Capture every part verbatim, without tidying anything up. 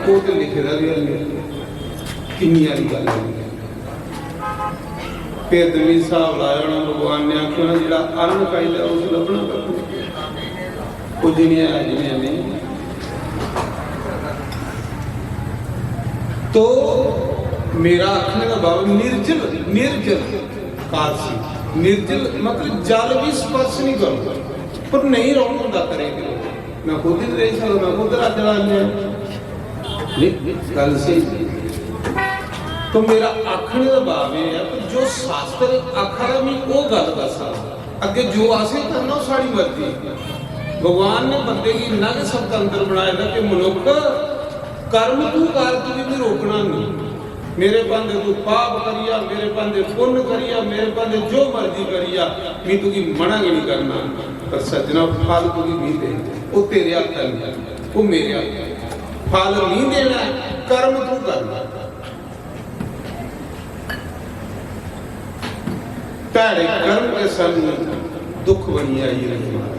ओह् ते लिखे दा बी हैनी किन्नी हारी गल्ल ऐ। फिर ते मिगी स्हाब लाया होना, भगवान ने आखेआ होना, "जेह्ड़ा अन्न खाई लै, उसी लब्भना कक्ख निं। ओह् जिनें है, जिनें नेईं।" तो मेरा आखने दा भाव निर्जल, निर्जल कादसी, निर्जल मतलब जल भी स्पर्श नहीं करो, पर नहीं रहूं होंदा करे। मैं खुद ही नहीं रही सकदा, मैं खुद राजा राज लिया। नहीं, गल्ल स्हेई। तो मेरा आखने दा भाव एह् ऐ कि जो शास्त्र आखा दा, मैं ओह् गल्ल दस्सा। अग्गे जो असें करना, ओह् साढ़ी मर्जी। भगवान ने बंदे गी इन्ना गै स्वतंत्र बनाए दा कि मनुक्ख कर्म तू कर, तुगी कोई रोकना नहीं। मेरे भांदे तू पाप करिया, मेरे भांदे पुण्य करिया, मेरे भांदे जो मर्जी करिया, मैं तुगी मना गै नहीं करना। पर सज्जना, फल तुगी नहीं देना, वो तेरे हत्थ नहीं, वो मेरे हत्थ। फल नहीं देना, कर्म तू करना। भैड़े कर्म के सानू दुख बनियै आई रहे महाराज।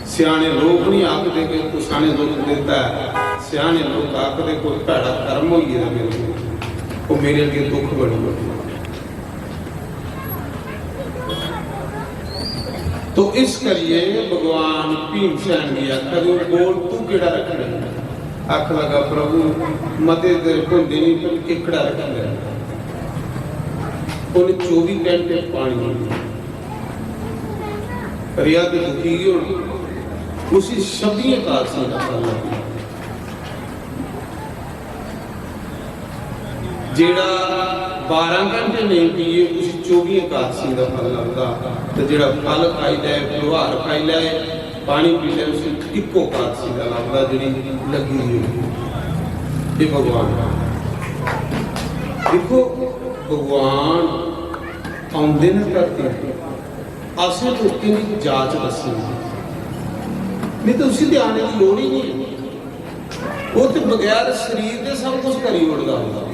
सियाने लोग नहीं आखदे कि कुसा ने दुख दिता है, सियाने लोग आखदे कोई भैड़ा कर्म होई गेदा मेरे कोल, वो मेरे अगे दुख बनी बैठा। तो इस करिए भगवान भीमसेन गी आखा दे, "बोल, तू केड़ा रखना है?" आखन लगा, "प्रभु, मते तेरे होंदे नहीं, पर एकड़ा रखी लै।" उन्हें चौबी घंटे पानी रिया ते दुखी गै होना। उसी छब्बियें कालसियें दा फल लब्भेआ। जेड़ा बारां घंटे नहीं पिए, उसी चौबी एकादशी का फल लगदा। ते जेड़ा फल खाई लै, फलोहार खाई लै, पानी पी लै, उसी इक्को एकादशी का लगदा, जेड़ी लगी दी होंदी। ये भगवान, देखो, भगवान औंदे ने धरती पर, असें लोकें दी जाच दस्सनी, नहीं तो उसी ते आने की लोड़ ही नहीं है। ओह् ते बगैर शरीर दे सब कुछ करी ओड़दा।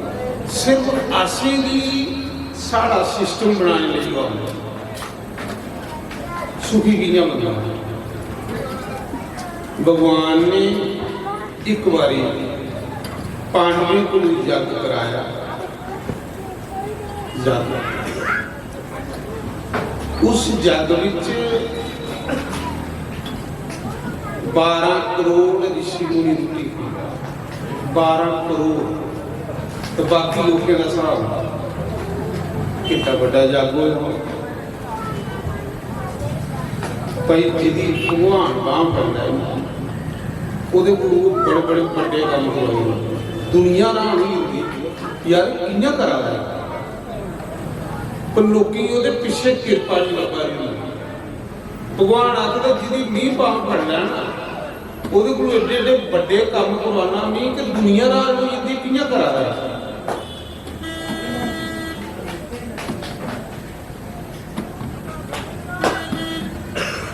सिर्फ असेंगी साढ़ा सिस्टम बनाने लेई ओह् आंदा। सुखी कि'यां बनना? भगवान ने इक बारी पांडवें को जग कराया। जग, उस जग विच बारां करोड़ ऋषि मुनि रुट्टी खांदे। बारां करोड़। ते बाकी लोकें दा स्हाब कितना बड्डा जग होया। भाई, जिदी भगवान बांह फड़ी लै, ओह्दे कोल बड़े बड़े बड्डे कम्म करवाए। दुनिया ना नहीं होंदी, यार, कि'यां करा दा है? पर लोकें गी ओह्दे पिच्छे किरपा नहीं लब्भा दी होंदी। भगवान आखदा, "जिदी मी बांह फड़ लैना, ओह्दे कोल एड्डे एड्डे बड्डे कम्म करवाना मी, कि दुनिया राज होई जंदी, कि'यां करा दा ऐ?"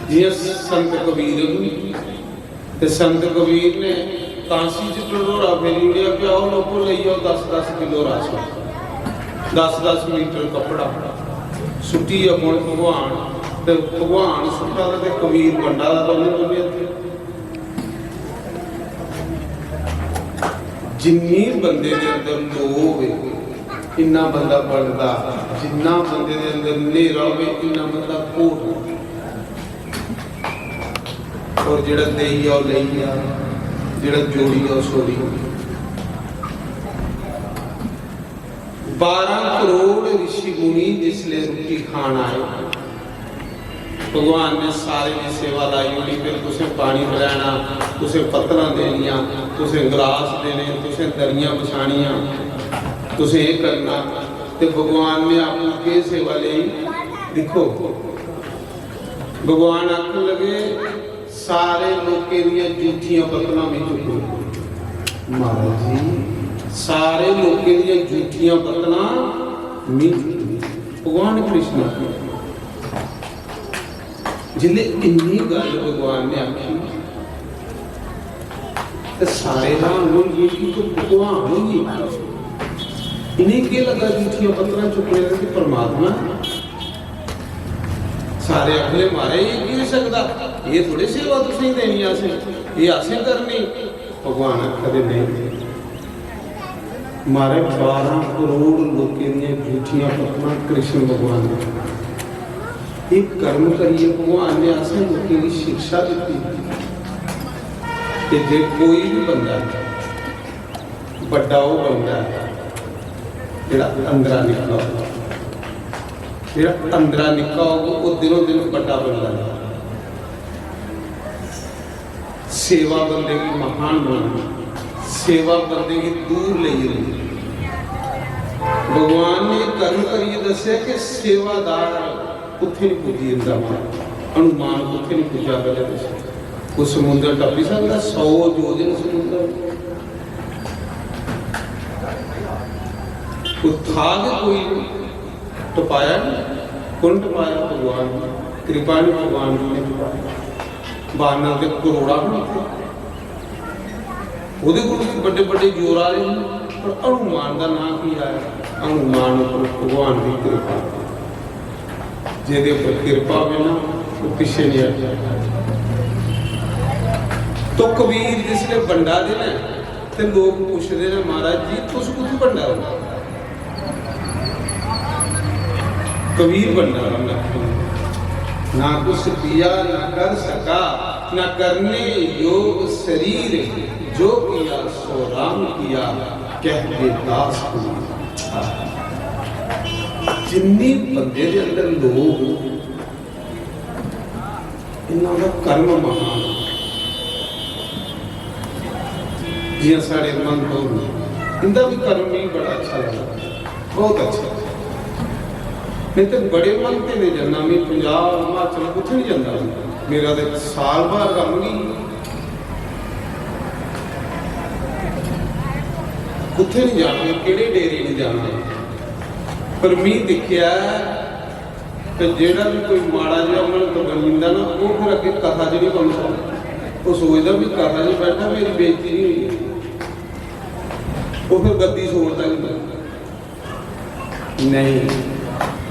जि'यां संत कबीर गी ते संत कबीर ने कांसी च ढंडोरा फेरी ओड़ेआ, "आओ लोको, लेई जाओ दस दस किलो राशन, दस दस मीटर कपड़ा।" सुट्टी अपने भगवान, ते भगवान सुट्टा दा ते कबीर बंडा दा, दोनों बंदे। जिन्नी बंदे दे अंदर लोभ है, इन्ना बंदा बनदा। जिन्ना बंदे दे अंदर न्हेरा होवे, इन्ना बंदा घोर होवे। और जेड़ा देई आओ, लेई आओ, जेड़ा जोड़ी आओ, सोड़ी आओ। बारां करोड़ ऋषि मुनि जिसले रुट्टी खान आए, भगवान ने सारे दी सेवा लाई ओड़ी। फिर तुसें पानी पलैना, तुसें पत्तलां देनियां, तुसें गलास देने, तुसें दरियां बछानियां, तुसें एह् करना। ते भगवान ने आपूं केह् सेवा लेई? दिक्खो, भगवान आखन लगे, "सारे लोकें दियां जूठियां पत्तलां में चुक्कू।" महाराज जी, सारे लोकें दियां जूठियां पत्तलां में चुक्कू। भगवान कृष्ण जिसले इन्नी गल्ल भगवान ने आखी, ते सारे हैरान होई गे कि तू भगवान होई गे। इ'नें केह् लग्गा जूठियां पत्तलां चुक्कने दा कि परमात्मा? सारे आखने, "महाराज, एह् की होई सकदा? एह् थोड़े सेवा तुसेंगी देनी असें, एह् असें करनी।" भगवान आखा दे नहीं। मारे बारां करोड़ लोकें दियां जूठियां पत्तनां कृष्ण भगवान ने। एक कर्म करिए भगवान ने असें लोकें गी शिक्षा दित्ती कि जे कोई भी बंदा बड्डा ओह् बनदा ऐ जेह्ड़ा अंदरा निक्का होग। जेह्ड़ा अंदरा निक्का होग, ओह् दिनों दिन बड्डा बनदा ऐ। सेवा बंदे गी महान बनांदी, सेवा बंदे गी दूर लेई जंदी। भगवान ने कर्म करियै दस्सेआ कि सेवादार कुत्थै निं पुज्जी जंदा। हनुमान कुत्थै निं पुज्जा, पैह्लें दस्सो। कोई समुंदर टप्पी सकदा? सौ योजन समुंदर। कोई था गै कोई निं। टपाया निं। कु'न टपाया? भगवान ने। कृपा ने भगवान जी ने टपाया। बानर दे करोड़ां हन उत्थै। ओह्दे कोल बड्डे बड्डे जोर आह्ले हन, पर हनुमान दा नांऽ की आया? हनुमान उप्पर भगवान दी कृपा। जेह्दे उप्पर कृपा होवे ना, ओह् पिच्छे निं हटदा। तो कबीर जिसलै बंडा दे न, ते लोक पुछदे न, "महाराज जी, तुस कुत्थूं बंडा दे?" कबीर बंडा, बंडा। ना कुछ दिया ना कर सका, ना करने योग शरीर, जो किया सो राम किया, कहते दास को। जिन्नी बंदे दे अंदर लोभ, इन्ना उं'दा कर्म महान। जि'यां साढ़े महंत होर न, इं'दा बी कर्म मिगी बड़ा अच्छा लगदा, बहुत अच्छा। नेईं ते बड़े महंतें दे जन्ना, में पंजाब, हिमाचल कुत्थै निं जंदा। मेरा ते साल भर कम्म गै कुत्थै निं जाना, केह्ड़े डेरे निं जाना। पर मी दिक्खेआ ते जेह्ड़ा बी कोई माड़ा जेहा महंत बनी जंदा ना, ओह् फिर अग्गें कथा च निं बौंह्दा। ओह् सोचदा, "भी कथा च बैठा, मेरी बेइज्जती निं होई।" ओह् फिर गद्दी छोड़दा निं। नेईं,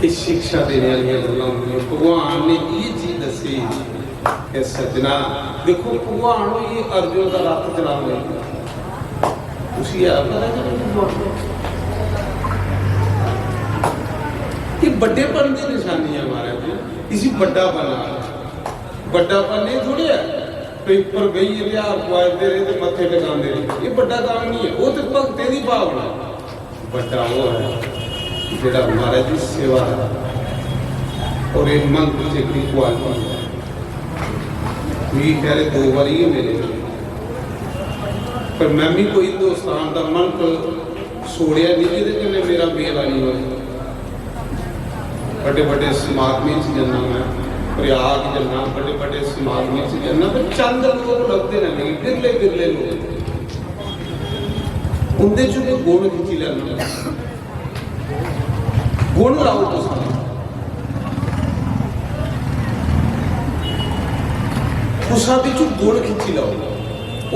एह् शिक्षा देने आह्लियां गल्लां होंदियां। भगवान ने एह् चीज दस्सी कि सज्जना, दिक्खो, भगवान होई गे अर्जुन दा रथ चलाने आह्ले। उसी है पता कि नहीं भगवान? ये बड्डेपन दी निशानी है महाराज जी, इसी बड्डा बनना। बड्डापन एह् थोड़ी ऐ कि उप्पर बेहियै ते हार पुआंदे रेह् ते मत्थे टकांदे रेह्, एह् बड्डा कम्म नहीं है। ओह् ते भगतें दी भावना, बड्डा ओह् है जेह्ड़ा महाराज दी सेवा है। और एह् महंत च इक quality है। मिगी खैर दो बारी गै मिले, पर मैं भी कोई हिंदुस्तान दा महंत छोड़ेआ नहीं जेह्दे कन्नै मेरा मेल निं होए। बड्डे बड्डे समागमें च जन्ना मैं, प्रयाग जन्ना, बड्डे बड्डे समागमें च जन्ना, पर चंद लोक लभदे न मिगी, बिरले बिरले लोक। उं'दे च कोई गुण खिच्ची लैना। गुण लाओ तुस, कुसा बिच्चों गुण खिच्ची लैओ।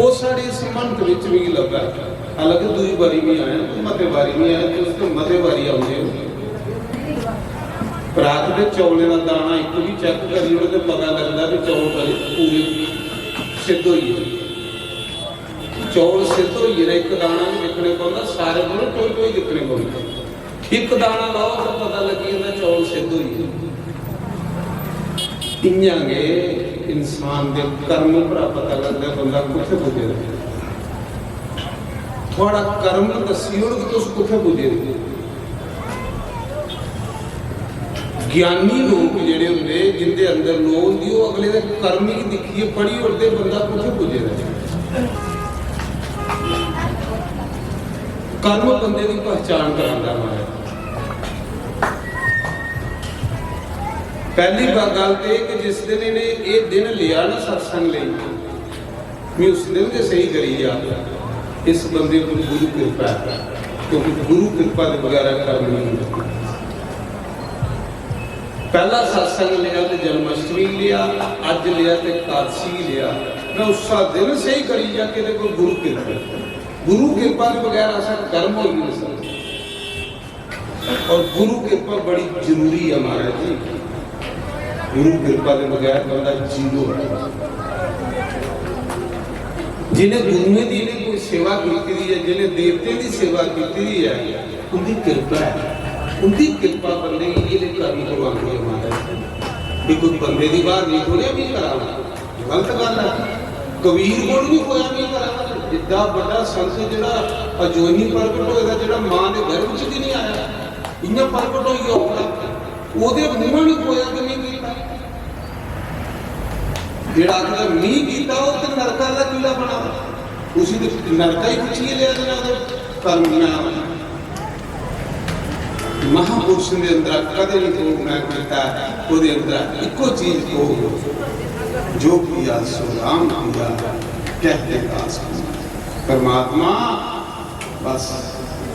ओह् साढ़े इस महंत बिच्च मिगी लब्भा ऐ। हालांकि दूई बारी बी आया, मते बारी बी आया, तुस ते मते बारी औंदे हो। पर आखदे चौलें दा दाना इक बी check करी ओड़ो ते पता लगदा कि चौल कदें पूरे सिद्ध होई गे। चौल सिद्ध होई गे न, इक दाना बी दिक्खने पौंदा, सारे कोल टोई टोई दिक्खने पौंदे। इक दाना लाओ ते पता लग्गी जंदा चौल सिद्ध होई गे। इ'यां गै इंसान दे कर्म उप्परा पता लगदा बंदा कुत्थै पुज्जे दा। थुआढ़ा कर्म दस्सी ओड़ग तुस कुत्थै पुज्जे दे। ज्ञानी लोक जेह्ड़े होंदे, जिंदे अंदर लोभ होंदी, ओह् अगले दे कर्म गी दिक्खियै पढ़ी ओड़दे, बंदा कुत्थै पुज्जे दा। कर्म बंदे दी पहचान करांदा महाराज। पैह्ली ब-, गल्ल ते एह् कि जिस दिन इ'नें एह् दिन लेआ ना सत्संग लेई, में उस दिन गै सेही करी गेआ, इस बंदे पर गुरु किरपा ऐ, क्योंकि गुरु किरपा दे बगैरा कर्म नहीं होंदे। पैह्ला सत्संग लेआ ते जन्माष्टमी लेआ, अज्ज लेआ ते एकादशी लेआ। मैं उस्सा दिन सेही करी गेआ कि एह्दे कोल गुरु किरपा ऐ। गुरु किरपा दे बगैर असें कर्म होई नहीं सकदे। और गुरु किरपा बड़ी जरूरी है महाराज जी। गुरु किरपा के बगैर बंदा जीरो है। जिन्हें गुरुएं दी इन्हें कोई सेवा कीती दी ऐ, जिन्हें देवतें दी सेवा कीती दी ऐ, उंदी किरपा ऐ। उंदी किरपा बंदे गी ये कर्म करवांदी है महाराज। ये कोई बंदे दी बात नहीं थोड़ी भी करा, गलत गल है। कबीर कोल भी कोई नहीं करा। जिद्दा बड़ा संत जेड़ा अजोनी प्रगट होए दा, जेड़ा मां दे गर्भ च भी नहीं आया, इयां प्रगट होइयै औंदा, ओदे मूंह नहीं कोया कि नहीं कीता। जेड़ा आखदा नहीं कीता, ओह ते नरका दा कीड़ा बना, उसी ते नरका ही पुच्छिए लिया देना ओदे कर्म बनाया। महापुरुष दे अंदर कदे नहीं कोई मैं कीता, ओदे अंदर इको चीज को, जो किया सो राम किया, कहते दास को। परमात्मा बस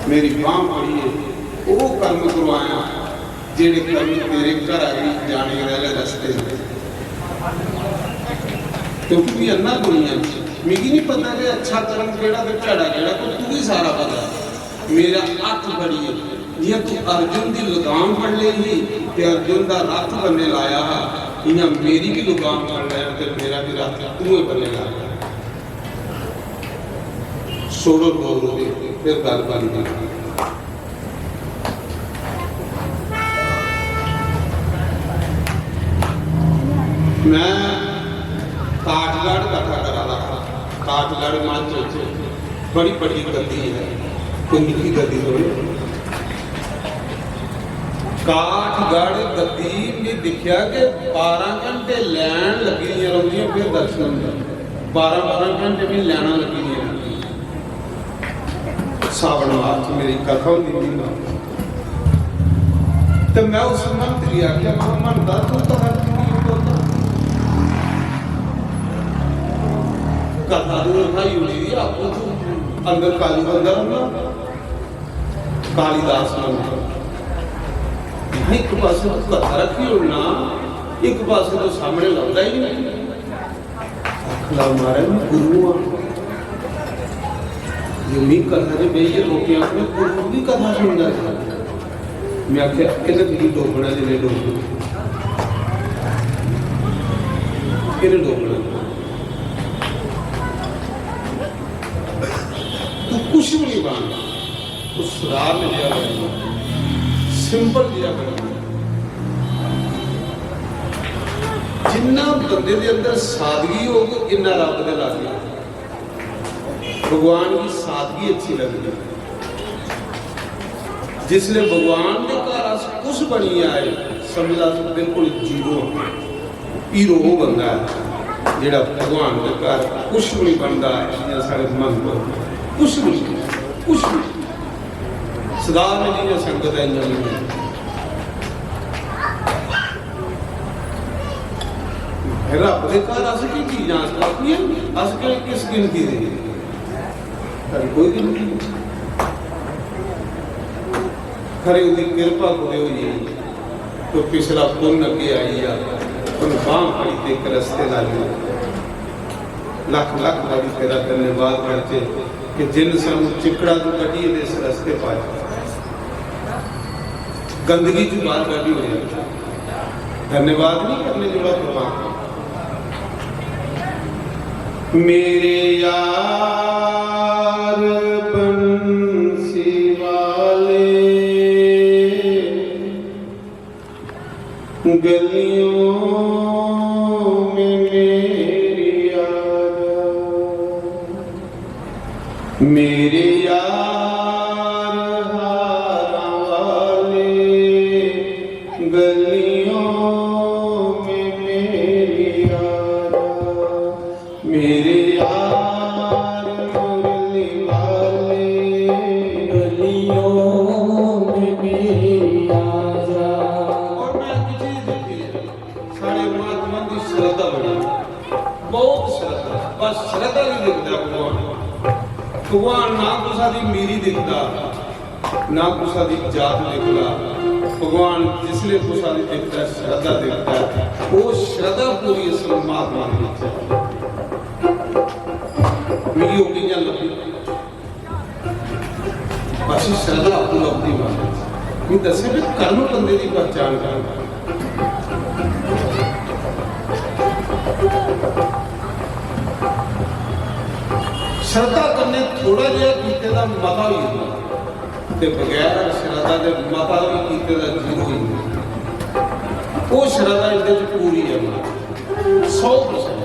मेरी बांह फड़िए, ओह कर्म करवाया जेड़े कर्म तेरे घर आली जाने आले रस्ते न। क्योंकि मैं अन्ना दुनिया च, मिगी नहीं पता कि अच्छा कर्म केड़ा ते भैड़ा केड़ा, पर तुगी सारा पता है। मेरा हत्थ फड़िए, जियां तू अर्जुन दी लगाम फड़ लेई ही ते अर्जुन दा रथ बन्ने लाया हा, इयां मेरी भी लगाम फड़ लै ते मेरा भी रथ तूए बन्ने ला। सोरो दो रोजे फिर गल बन गई। मैं काठगढ़ कथा करा दा हा। काठगढ़ हिमाचल च बड़ी बड़ी गद्दी है, कोई निक्की गद्दी थोड़ी। काठगढ़ गद्दी में दिखा कि बारह घंटे लैन लगी दियां रौंदियां, फिर दर्शन होंदा। बारह बारह घंटे भी लैना लगी दियां। सावन मास च मेरी कथा होंदी ही ना, ते मैं उस मंत्री गी आखेआ, "मैं मंदा, तू कथा की नहीं बोलदा? कथा तू रखाई उड़ी दी, आपू तू अंदर काली बंदा रौंह्दा।" कालिदास मंत्र। मैं, "इक पासे तू कथा रखी उड़ना, इक पासे तू सामने लभदा ही नहीं।" आखदा, "महाराज, मैं गुरु हां। जे मी कथा च बेहियै लोकें आखना, गुरु दी कथा सुनदा है।" मैं आखेआ, "इन्हें तुगी डोबना, जिन्हें डोबना, इन्हें डोबना।" तू कुछ भी नहीं बनना, तू साधारण जिहा बनना, simple जिहा बनना। जिन्ना बंदे दे अंदर सादगी होग, इन्ना रब दे लागे। भगवान गी सादगी अच्छी लगदी। जिसले भगवान दे घर अस कुछ बनियै आए, समझ लो अस बिल्कुल zero आं। हीरो ओह् बंदा ऐ जेह्ड़ा भगवान दे घर कुछ बी निं बनदा, जि'यां साढ़े मन पर कुछ बी निं, कुछ बी निं। सदा में जि'यां संगत ऐ, इ'यां निं ऐ। रब्ब दे घर अस की चीजां, अस कक्ख निं, अस केह्, किस गिनती दे? साढ़ी कोई गिनती निं। खरे ओह्दी किरपा कुतै होई गेई। तो पिछला पुन्न अग्गे आई गेआ, उन बांह फड़ी ते इक रस्ते लाई। लख लख बारी तेरा धन्यवाद करते कि जिन सानू चिकड़ा तू कड्ढियै ते इस रस्ते पाया, गंदगी चू बाहर कड्ढी ओड़ेआ। धन्यवाद नहीं करने जोड़ा भगवान। मेरे यार बंसी वाले, गलियों में मेरी आ जा। मेरे यार हारा वाले, गलियों में मेरी आ जा। मेरे यार मुरली वाले, गलियों में मेरी आ जा। और मैं एक चीज देखी है, साढ़े महात्मा की श्रद्धा बड़ी, बहुत श्रद्धा, बस श्रद्धा नहीं देखता भगवान। भगवान ना कुसा दी मीरी देखता, ना कुसा दी जात देखता। भगवान जिसले कुसा दी देखता, श्रद्धा देखता, वो श्रद्धा पूरी इस महात्मा दे विच है। मिगी ओह् कि'यां लब्भी? बस श्रद्धा आपू लभदी माता। मी दस्सेआ भी कर्म बंदे दी पहचान करना। श्रद्धा कन्नै थोड़ा जेहा कीते दा मता होई जंदा, ते बगैर श्रद्धा दे मता बी कीते दा जीरो होई जंदा। ओह् श्रद्धा इंदे च पूरी ऐ, सौ परसेंट।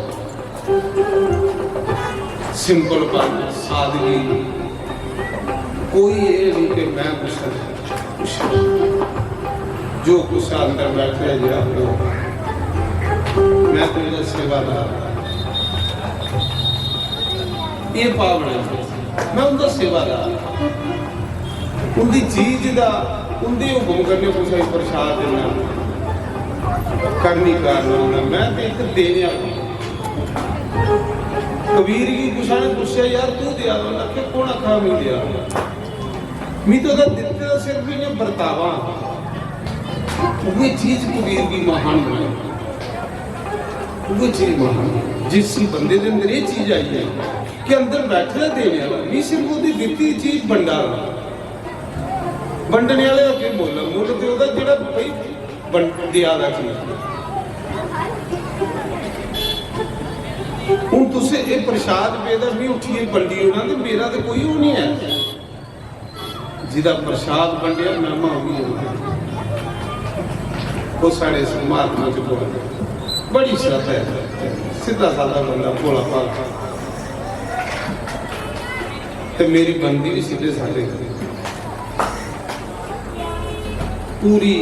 सिंपलपन, सादगी, कोई एह् नहीं कि मैं कुसै कुछ, जो कुछ अंदर बैठे है जेह्ड़ा, वो मैं तेरा सेवादार। एह् भावना, मैं उंदा सेवादार, उंदी चीज दा, उंदे हुक्म कन्नै कुसै गी प्रसाद देना, करनी करना होना, मैं ते इक देने आह्ला। कबीर गी कुसै ने पुच्छेआ, "यार, तू देआ दा?" उन्नै आखेआ, "कौन आखा दा मिगी देआ दा?" मिगी ते ओह्दा दित्ते दा सिर्फ इ'यां बरतावा। उ'ऐ चीज कबीर गी महान बनाई, उ'ऐ चीज महान। जिस बंदे दे अंदर एह् चीज आई है कि अंदर बैठे दा देने आह्ला, मिगी सिर्फ ओह्दी दित्ती चीज बंडा दा। बंडने आह्ले दा केह् मुल्ल ऐ? मुल्ल ते ओह्दा जेह्ड़ा भाई बंड-, देआ दा चीज। हून तुसें एह् प्रसाद पेदा, मी उट्ठियै बंडी ओड़ां ते मेरा ते कोई ओह् निं ऐ। जिदा प्रसाद बंडेआ, मैमा ओह् बी जंदा। ओह् साढ़े इस महात्मा च कोई बड़ी श्रद्धा ऐ, सिद्धा सादा बंदा, भोला भाला। ते मेरी बनदी बी सिद्धे सादे, पूरी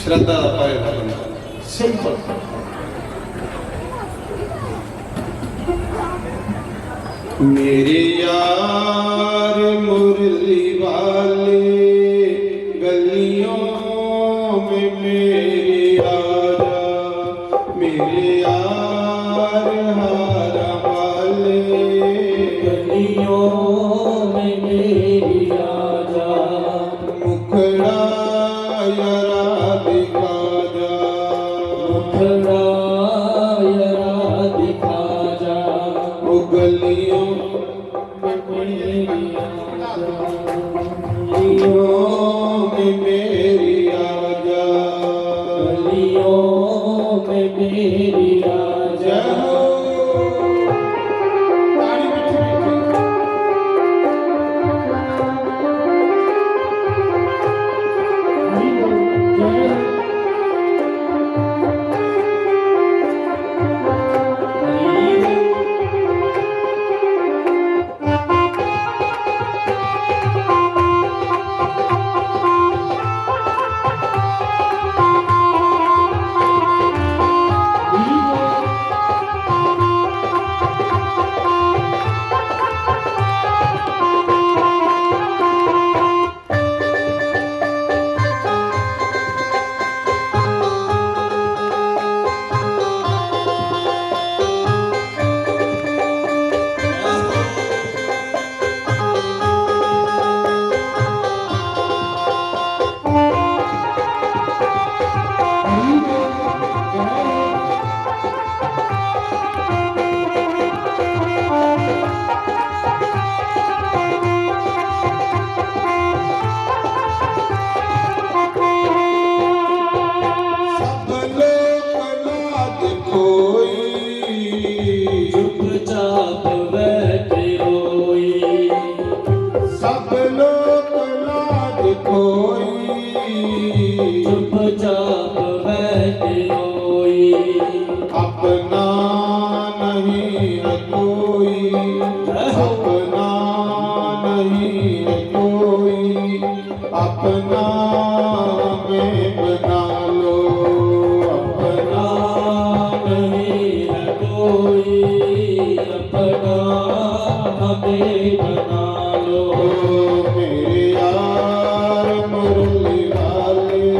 श्रद्धा दा भरे दा बंदा, सिंपल। मेरे यार मुरली वाले, गलियों में मेरे आजा, मेरे यार हारा वाले, गलियों में मेरी आजा, मुखड़ा यारा दिखा जा, मुखड़ा यारा दिखा जा, वो गलियों में मेरी आजा, गलियों में मेरी आजा, गलियों में मेरी आजा। जय हो। ताड़ी मीठी मीठी। चुपचाप बैठे रोई। सब लोग लाज खोई। चुपचाप बैठे रोई। अपना नहीं है कोई, अपना नहीं है कोई, अपना हमें बना लो, अपना नहीं है कोई, अपना हमें बना लो। ओ मेरे यार मुरली वाले,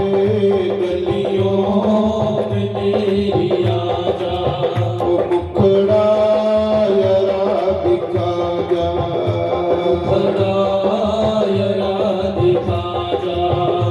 गलियों में मेरी आजा। ओ मुखड़ा यारा दिखा जा, मुखड़ा यारा दिखा जा।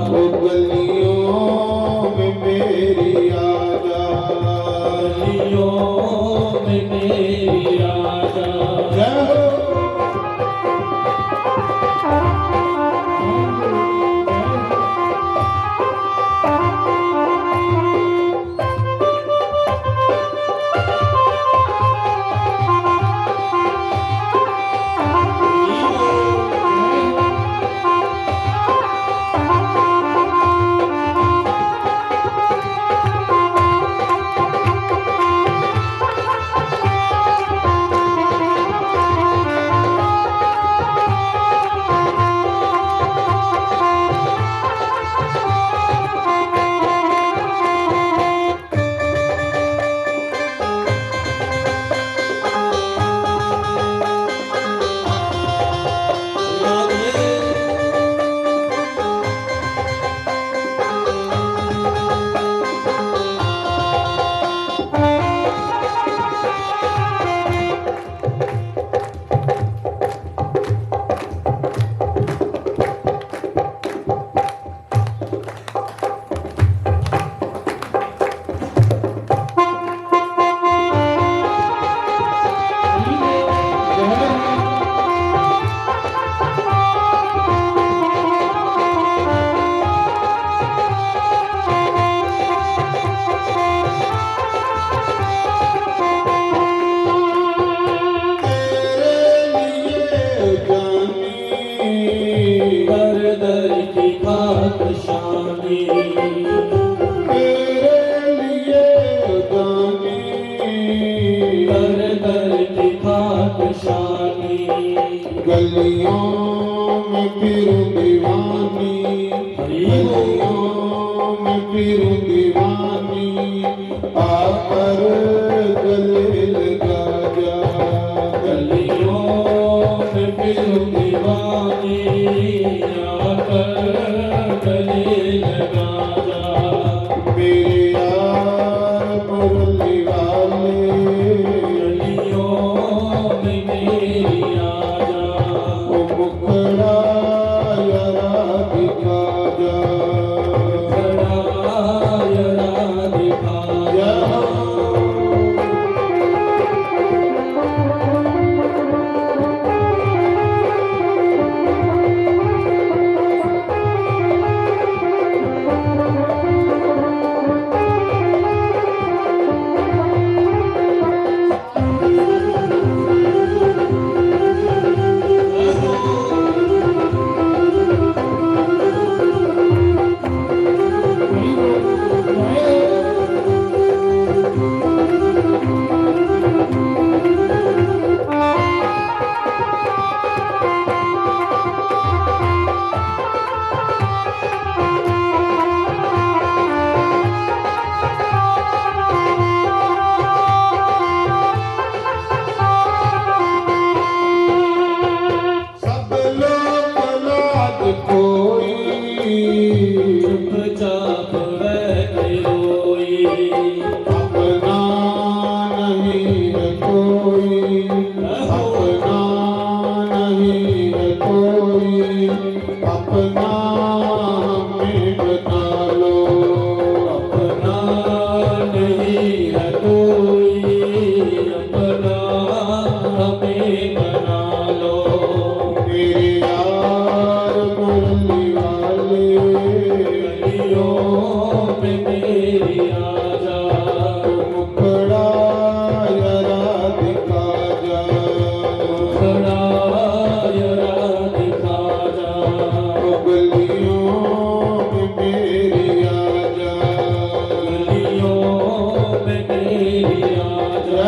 फिरूं दीवानी, गलियों में फिरूं दीवानी, आकर गले लगा जा। गलियों में फिरूं दीवानी, आकर गले लगा जा। मेरे यार मुरली वाले, गलियों में मेरी आजा। ओ मुखड़ा यारा दिखा जा। मुखड़ा यारा दिखा जा। सब लोग लाज कोई, चुपचाप बैठे रोई। अपना नहीं है कोई, अपना नहीं है कोई, अपना हमें बना लो। अपना नहीं है कोई, अपना हमें बना लो। मेरे यार मुरली वाले, गलियों में मेरी आजा। मुखड़ा यारा दिखा जा। मुखड़ा यारा दिखा जा। गलियों में मेरी आजा। गलियों में मेरी आजा।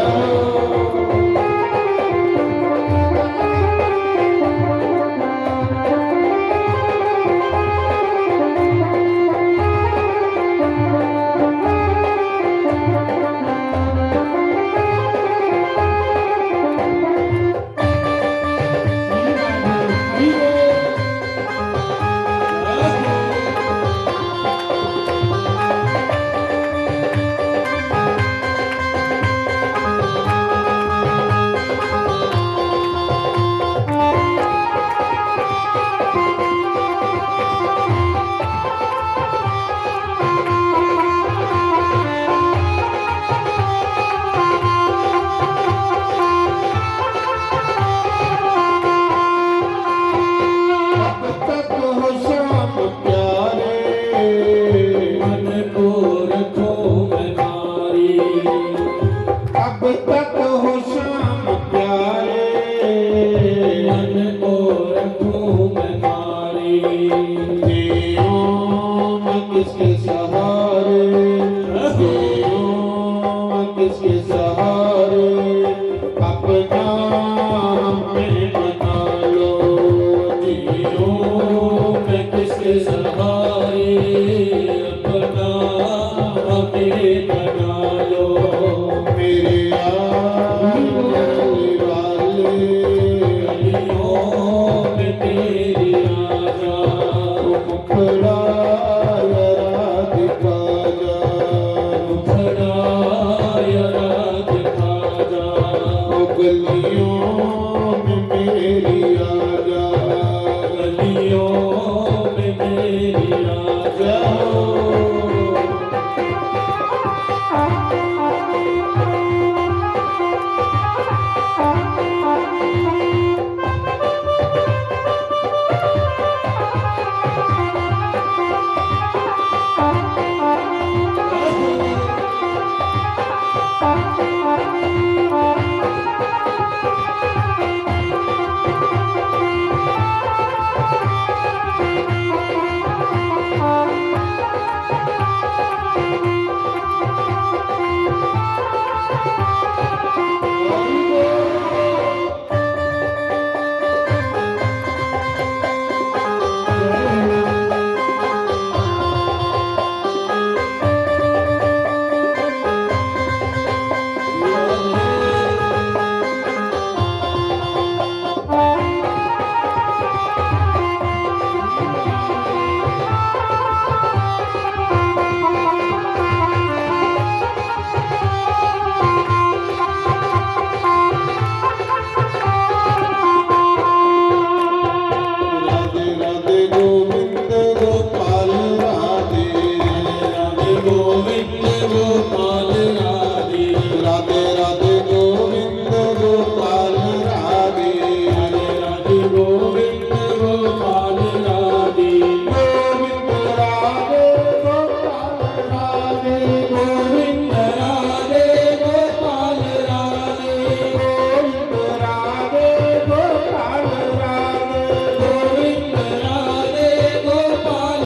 अब तक हो श्याम प्यारे, मन को रखो मैं नारी। अब तक हो श्याम प्यारे, मन को रखो मैं नारी। जियो मैं किसके